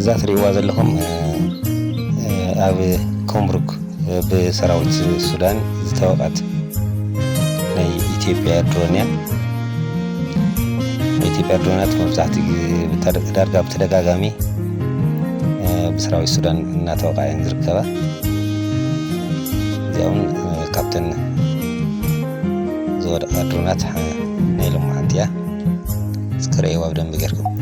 እዛ ትርእይዋ ዘለኹም ኣብ ኮምሩክ ብሰራዊት ሱዳን ዝተወቕዐት ናይ ኢትዮጵያ ድሮን እያ። ናይ ኢትዮጵያ ድሮናት መብዛሕትኡ ዳርጋ ብተደጋጋሚ ብሰራዊት ሱዳን እናተወቕዓ እየን ዝርከባ። እዚኣ እውን ካብተን ዝወደቓ ድሮናት ናይ ሎማዓንቲ እያ። እስከ ርእይዋ ብደንብ ጌርኩም።